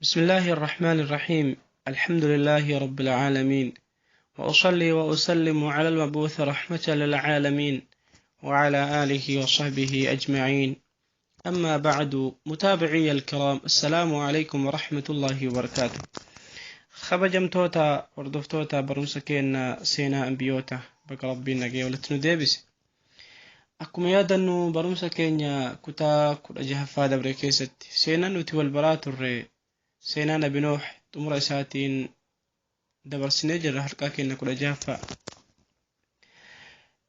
بسم الله الرحمن الرحيم. الحمد لله رب العالمين، وأصلي وأسلم على المبعوث رحمة للعالمين وعلى آله وصحبه أجمعين. أما بعد، متابعي الكرام، السلام عليكم ورحمة الله وبركاته. Kabajamtoota hordoftoota barumsa keenya seenaa ambiyoota, baga Rabbiin nagee walitti nu deebise. Akkuma yaadannu, barumsa keenya kutaa 16ffaa dabre keessatti seenaan nuti wal baraa turre seenaa Nabi Nuux xumura isaatiin dabarsinee jirra halqaa keenya 16ffaa.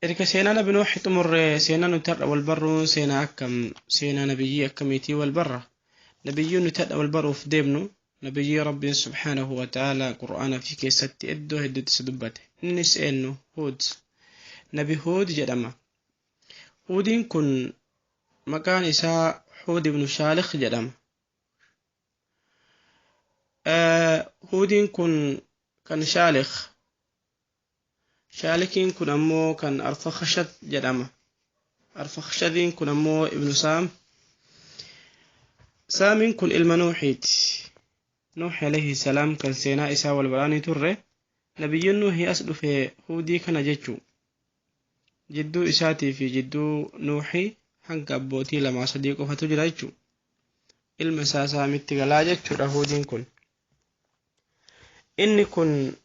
Erga seenaa Nabi Nuux xumurre, seenaa nuti har'a wal barruun seenaa akkam, seenaa nabiyyii akkamiitii wal barra? Nabiyyii nuti har'a wal baruuf deemnu nabiyyii Rabbiin subhaanahu wa ta'ala Qur'aana fi keessatti iddoo hedduutti isa dubbate. Innis eenyu? Huud. Nabi Huud jedhama. Huudiin kun maqaan isaa Huud ibnu Shaalikh jedhama. Huudiin kun kan Shaalikh. Shaalikiin kun ammoo kan Arfakhshad jedhama. Arfakhshadiin kun ammoo ibnu Saam. Saamiin kun ilma Nuuhiiti. Nuuh alayhi salaam kan seenaa isaa wal baraanii turre, nabiyyiin Nuuhi as dhufe Huudii kana jechuu. Jidduu isaatii fi jidduu Nuuhi hanga abbootii lamaa sadii qofatu jira jechuu. Ilma isaa Saamitti galaa jechuudha Huudiin kun. Inni kun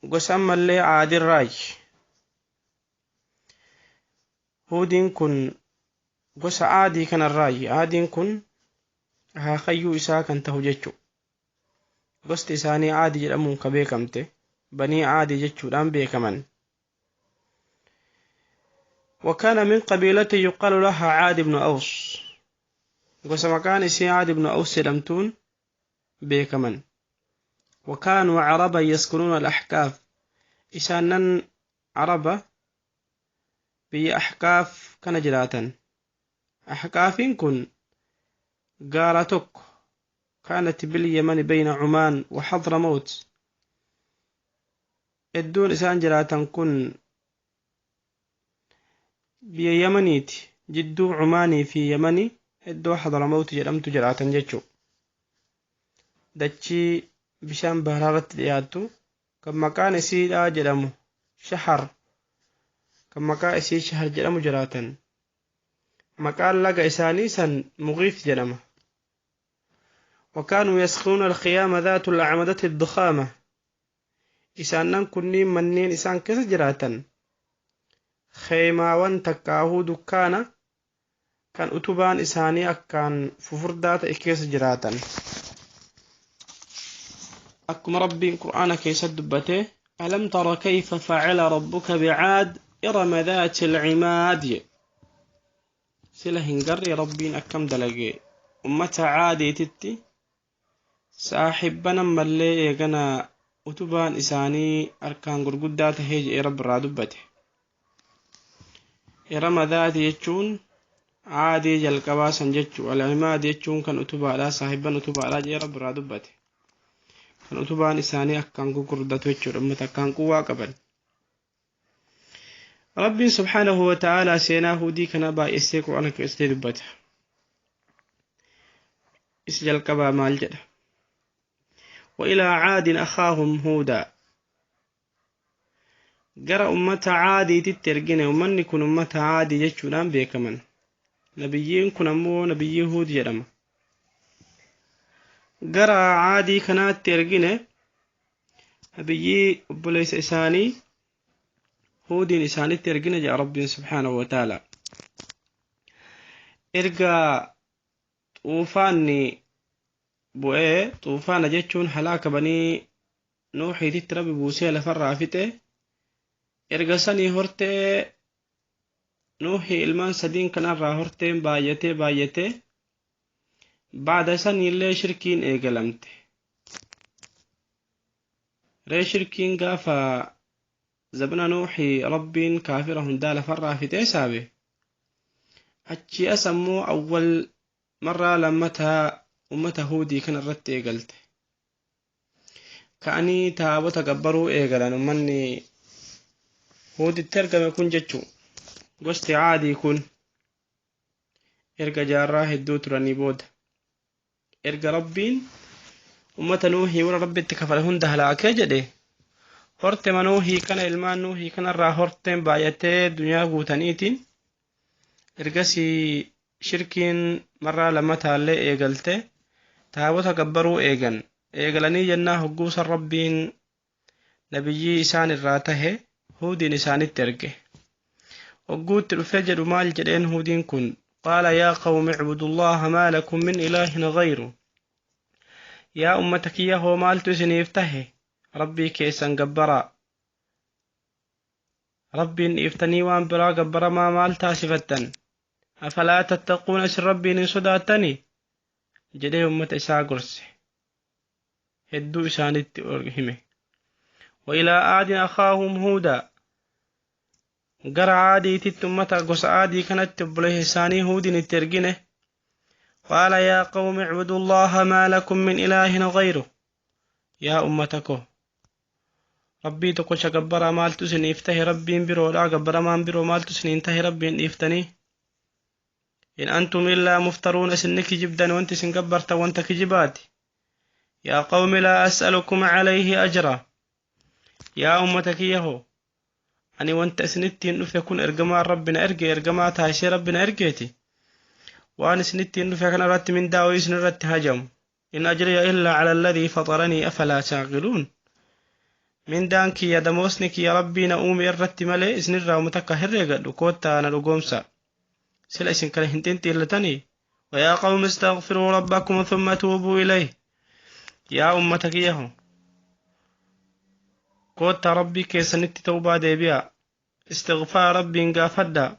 gosa ammallee Aadirraayi. Huudiin kun gosa Aadii kanarraayi. Aadiin kun akaakayyuu isaa kan tahu jechuu. Gosti isaanii Aadii jedhamuun ka beekamte, Banii Aadii jechuudhaan beekaman. وكان من قبيلة يقال لها عاد بن أوس. Gosa maqaan isii عاد بن أوس jedhamtuun beekaman. وكانوا عربا يسكنون الأحقاف. Isaanan Araba biyya Ahqaaf kana jiraatan. Ahqaafiin kun gaara tokko كانت باليمن بين عمان وحضرموت. Iddoon isaan jiraatan kun biyya Yamaniiti. Jidduu Cumaanii fi Yamanii iddoo Hadramawt jedhamtu jiraatan jechuu. Dachii bishaan baharaa irratti dhiyaattu kan maqaan isiidhaa jedhamu Shahar, kan maqaa isii Shahar jedhamu jiraatan. Maqaan laga isaanii san Mugiif jedhama. وكانوا يسكنون الخيام ذات الأعمدة الضخامة. Isaanan kunniin manneen isaan keessa jiraatan kheymaawwan takkaahuu dukkaana kan utubaan isaanii akkaan fufurdaa ta'e keessa jiraatan. Akkuma Rabbiin Qur'aana keessatti dubbate: ألم تر كيف فعل ربك بعاد إرم ذات العماد. Sila hin garree Rabbiin akkam dalage ummata Caadiititti, saaxibban ammallee eegana utubaan isaanii harkaan gurguddaa tahee jedhee Rabbi irraa dubbate. Irama dhaati jechuun Caadii jalqabaa san jechuu. Al-cimaad jechuun kan utubaadhaa, saahibban utubaadhaa jedhee Rabbi irraa dubbate. Kan utubaan isaanii akkaan gurguddatu jechuudha, ummata akkaan quwwaa qaban. Rabbiin subhaanahu wa ta'aalaa seenaa Huudii kana baay'isee Qur'aana keessatti dubbata. Isa jalqabaa maal jedha? وإلى عاد أخاهم هودا. Gara ummata Caadiititti ergine. Ummanni kun ummata Caadii jechuudhaan beekaman. Nabiyyiin kun ammoo nabiyyii Huud jedhama. Gara Caadii kanaatti ergine, nabiyyii obboleessa isaanii Huudiin isaanitti ergine jedha Rabbiin subhaanahu wa ta'ala. Erga xuufaanni bu'ee, xuufaana jechuun halaaka banii Nuuxiititti Rabbi buusee lafarraa fixe, erga sanii hortee Nuuxii ilmaan sadiin kanarraa horteen baay'atee baay'atee, baada saniillee shirkiin eegalamte. Ree shirkiin gaafa zabana Nuuxii Rabbiin kaafira hundaa lafarraa fixee saabe, achi as ammoo awwal marraa lammataa ummata Huudii kana irratti eegalte. Ka'anii taabota gabbaruu eegalan ummanni Huuditti argame kun jechuu. Gosti Caadii kun erga jaarraa hedduu turanii booda, erga Rabbiin Ummata Nuuhii warra Rabbitti kafale hunda halaakee jedhe. Hortema Nuuhii kana ilmaan Nuuhii kanarraa horteen baay'atee duniyaa guutaniitiin ergasii shirkiin marraa lammataallee eegalte taabota gabbaruu eegan. Eegalanii jennaa hogguusan Rabbiin nabiyyii isaan irraa tahe Huudiin isaanitti erge. Hogguutti dhufee jedhu maal jedheen Huudiin kun? Qaala yaa qawmi icbudullaha maa lakum min ilaahin gayru. Yaa ummata kiyya hoo maaltu isiniif tahe? Rabbii keessan gabbaraa. Rabbiin dhiiftanii waan biraa gabbaramaa maal taasifattan? Afalaa tattaquuna isin Rabbiin hin sodaattanii? Jedhee ummata isaa gorse. Hedduu isaanitti hime. وإلى عاد أخاهم هودا. Gara Aadiititti ummata gosa Aadii kanatti obboleessa isaanii Huudin itti ergine. Qaala yaa qawmi icbudullaha maa lakum min ilaahin gayru. Yaa ummata ko Rabbii tokkocha gabbaraa maaltu isiniif tahe Rabbiin biroodhaa gabbaramaan biroo maaltu isiniin tahe Rabbiin dhiiftanii? In antum illaa muftaruun isin ni kijibdan wanti isin gabbartan wanta kijibaati. Yaa qawmi laa as'alukum calayhi ajra. Yaa ummata kiyya hoo ani wanta isinittiin dhufe kun ergamaa Rabbi na erge ergamaa taasisee Rabbi na ergeeti. Waan isinittiin dhufe kana irratti mindaa'uu isin irratti hajamu. In ajriya illaa cala alladhii faxaranii afalaa taaqiluun. Mindaan kiyya damoosni kiyya Rabbii na uume irratti malee isinirraa uummata akka herreegadhu koottaa na dhugoomsa. Sila isin kana hin xinxiillatanii? ويا قوم استغفروا ربكم ثم توبوا إليه. Yaa ummata kiyya hoo koottaa Rabbii keessanitti tawbaa deebi'aa. Istighfaar Rabbiin gaafadhaa.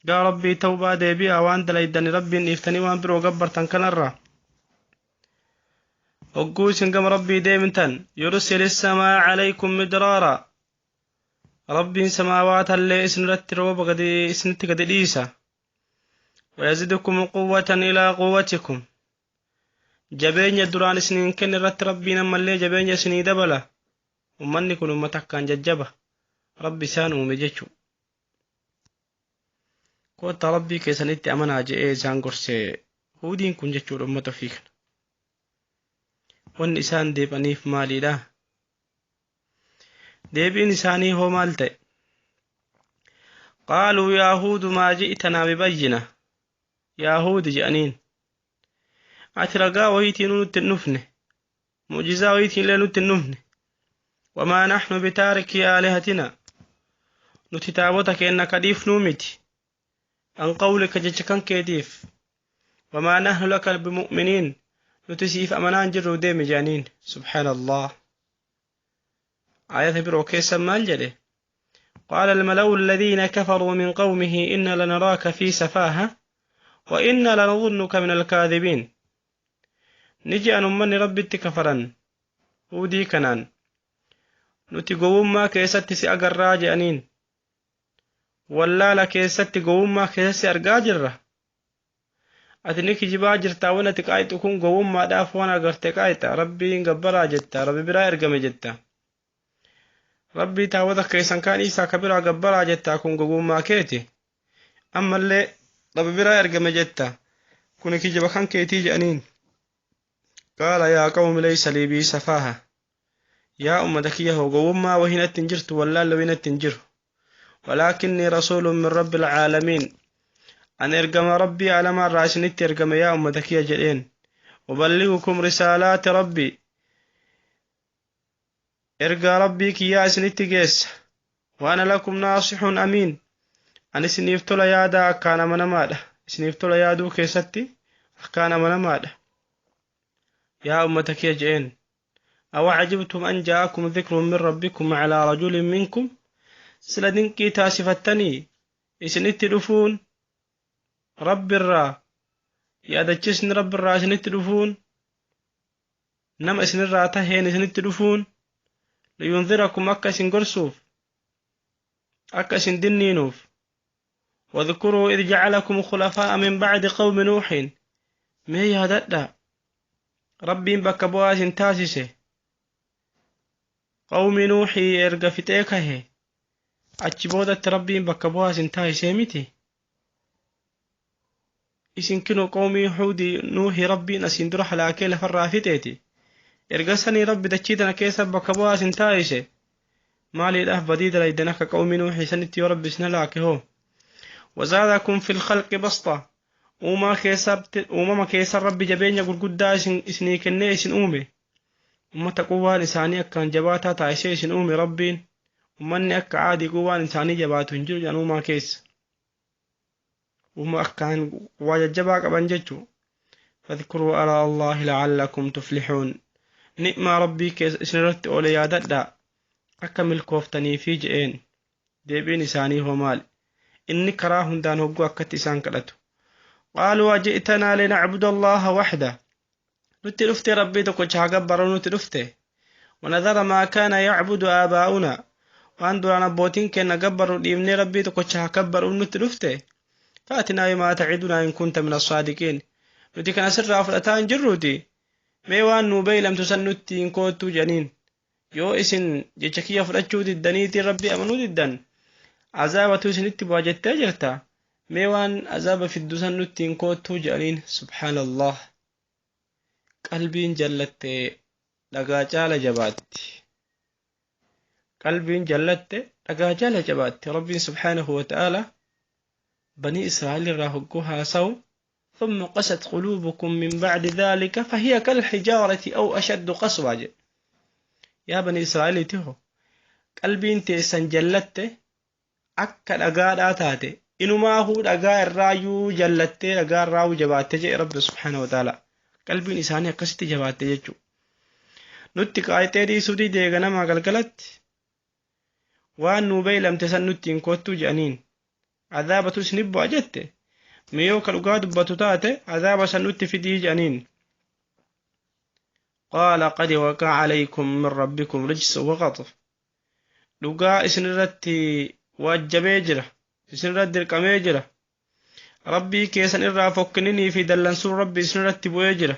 Gaa Rabbii tawbaa deebi'aa waan dalaydani Rabbiin dhiiftanii waan biroo gabbartan kanarraa. Hogguu isin gama Rabbii deemtan yursil samaa calaykum midraara. Rabbiin samaawaata isin irratti rooba gadi isinitti gadi dhiisa. ويزدكم قوة إلى قوتكم. Jabeenya duraan isiniin kenne irratti Rabbiin ammallee jabeenya isinii dabala. Ummanni kun ummata akkaan jajjaba. Rabbi isaan uume jechuu. Koottaa Rabbii keessanitti amanaa je'ee isaan gorsee Huudiin kun jechuudha ummata ofii kana. Wanni isaan deebaniif maaliidha? Deebiin isaanii hoo maal ta'e? قالوا يا هود ما جئتنا ببينة. Yaa Huudi je'aniin. Ati ragaa wayiitiin nutti hin dhufne. Mu'jizaa wayiitiin illee nutti hin dhufne. وما نحن بتاركي آلهتنا. Nuti taabota keenna ka dhiifnuu miti. عن قولك jecha kan keetiif. وما نحن لك بمؤمنين. Nuti siif amanaan jirru deemi je'aniin. سبحان الله. آية biroo keessa maal jedhe? قال الملأ الذين كفروا من قومه إنا لنراك في سفاهة وإنا لنظنك من الكاذبين. Ni je'an ummanni Rabbitti kafaran Huudii kanaan. Nuti gowwummaa keessatti si agarraa je'aniin. Wallaala keessatti gowwummaa keessatti argaa jirra. Ati ni kijibaa jirtaa waan ati qaayixu kun gowwummaadhaaf waan agarte qaayixa. Rabbiin gabbaraa jetta. Rabbi biraa ergame jetta. Rabbii taawwata keessan kaan isaa ka biraa gabbaraa jetta kun gowwummaa keeti. Ammallee Rabbi biraa ergame jetta. Kun kijiba kan keetii je'aniin. قال يا قوم ليس لي بي سفاهة. Yaa ummata kiyya hoo gowwummaa wahinatti hin jirtu wallaalli wahinatti hin jiru. ولكني رسول من رب العالمين. An ergama Rabbii alamaa irraa isinitti ergame yaa ummata kiyya jedheen. أبلغكم رسالات ربي. Ergaa Rabbii kiyyaa isinitti geessa. وأنا لكم ناصح أمين. Ani isiniif tola yaadaa akkaan amanamaadha. Isiniif tola yaaduu keessatti akkaan amanamaadha. Yaa ummata kiyya je'een. أوعجبتم أن جاءكم ذكر من ربكم على رجل منكم. Sila dinqii taasifattanii isinitti dhufuun Rabbirraa yaadachisni Rabbirraa isinitti dhufuun nama isinirraa taheen isinitti dhufuun لينذركم akka isin gorsuuf akka isin dinniinuuf. واذكروا إذ جعلكم خلفاء من بعد قوم نوح. Mee yaadadhaa Rabbiin bakka bu'aa isin taasise qawmi Nuuxii erga fixee kahe achi boodatti Rabbiin bakka bu'aa isin taasisee miti. Isin kinoo qawmii Huudii Nuuhii Rabbiin asiin dura halaakee lafarraa fixeeti. Erga sanii Rabbi dachii tana keessa bakka bu'aa isin taasise. Maaliidhaaf badii dalaydan akka qawmi Nuuhi sanitti yoo Rabbi isin halaake hoo? Wazaadakum fil khalqi basta. Uumama keessa Rabbi jabeenya gurguddaa isinii kennee isin uume. Ummata quwwaan isaanii akkaan jabaataa taasisee isin uume Rabbiin. Ummanni akka caadii quwwaan isaanii jabaatu hin jiru jedhan uumaa keessa. Uuma akkaan waa jajjabaa qaban jechuu. Fadhkuruu alaa Allaahi la'allakum tuflixuun. Ni'maa Rabbii keessa isinirratti oole yaadadhaa. Akka milkooftaniifi je'een. Deebiin isaanii hoo maali? Inni karaa hundaan hogguu akkatti isaan kadhatu. Qaaluu aji'tanaa linacbuda Allaaha waxda. Nutti dhufte Rabbii tokkicha haa gabbarru nutti dhufte. Wanadhara maa kaana yacbudu aabaa'una. Waan duraan abbootiin keenya gabbarru dhiibnee Rabbii tokkicha haa gabbarru nutti dhufte. Faatinaa bimaa tacidunaa in kunta min assaadiqiin. Nuti kana sirraa fudhataa hin jirruuti. Mee waan nuu beeylamtu san nutti hin koottuu jedhaniin. Yoo isin jecha kiyya fudhachuu diddaniitiin Rabbii amanuu diddan azaabatu isinitti bu'a jettee jirta. Mee waan azaaba fiddu san nutti hin koottuu jedhaniin. Subhaanallah. Qalbiin jallatte dhagaa caala jabaatti. Qalbiin jallatte dhagaa caala jabaatti. Rabbiin subhaanahu wa ta'ala banii Israa'el irraa hogguu haasa'u ثم قست قلوبكم من بعد ذلك فهي كالحجارة أو أشد قسوة. يا بني إسرائيل تهو قلبين تيسان جلت أكا دقاء تاتي إنما هو دقاء الرايو جلت دقاء الراو جبات جاء رب سبحانه وتعالى. قلبين إساني قست جبات جاء نتك آيتي دي سودي ديغنا ما قلقلت وان نوبي لم تسن نتين كوتو جانين عذابة سنبو أجت ميو كالقا دبتو تاتي عذاب سنوتي في دي جانين. قال قد وقع عليكم من ربكم رجس وغضب. لقا إسنرتي واجبي جرا إسنرت درقمي جرا ربي كيسن إرى فكنني في دلنسور ربي إسنرتي بويجرا.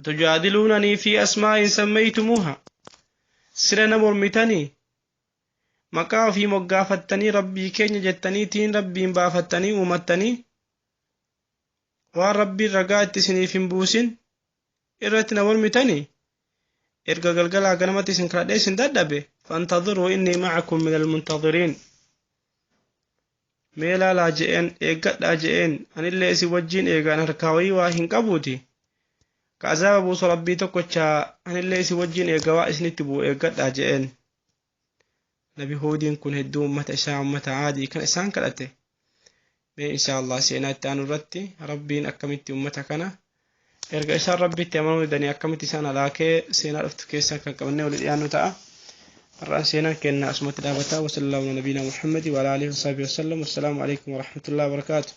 تجادلونني في أسماء سميتموها. سرنا مرمتني maqaa ofii moggaafattanii Rabbii keenya jettaniitiin Rabbiin baafattanii uumattanii waan Rabbiin ragaa itti isiniif hin buusin irratti na mormitanii erga galgalaa ganamatti isin kadhadhee isin dadhabe fantadhiruu innii ma'akum min almuntadhiriin. Mee laalaa je'een eeggadhaa je'een anillee isin wajjiin eegaan harkaa wayii waa hin qabuuti. Ka azaaba buusu Rabbii tokkochaa anillee isin wajjiin eega waa isinitti bu'u eeggadhaa je'een. Nabi Huudiin kun hedduu ummata isaa ummata Aadii kan isaan kadhate. Mee insha Allah seenaa itti aanu irratti Rabbiin akkamitti ummata kana erga isaan Rabbitti amanuu didanii akkamitti isaan halaakee seenaa dhuftu keessaa kan qabannee wali dhiyaannu ta'a. Har'aan seenaan kenna asumatti dhaabata. Wa sallallahu ala nabiyina Muhammadi wa ala alihi wa sahbihi wa sallam. Wassalaamu alaikum wa rahmatullahi wa barakaatuh.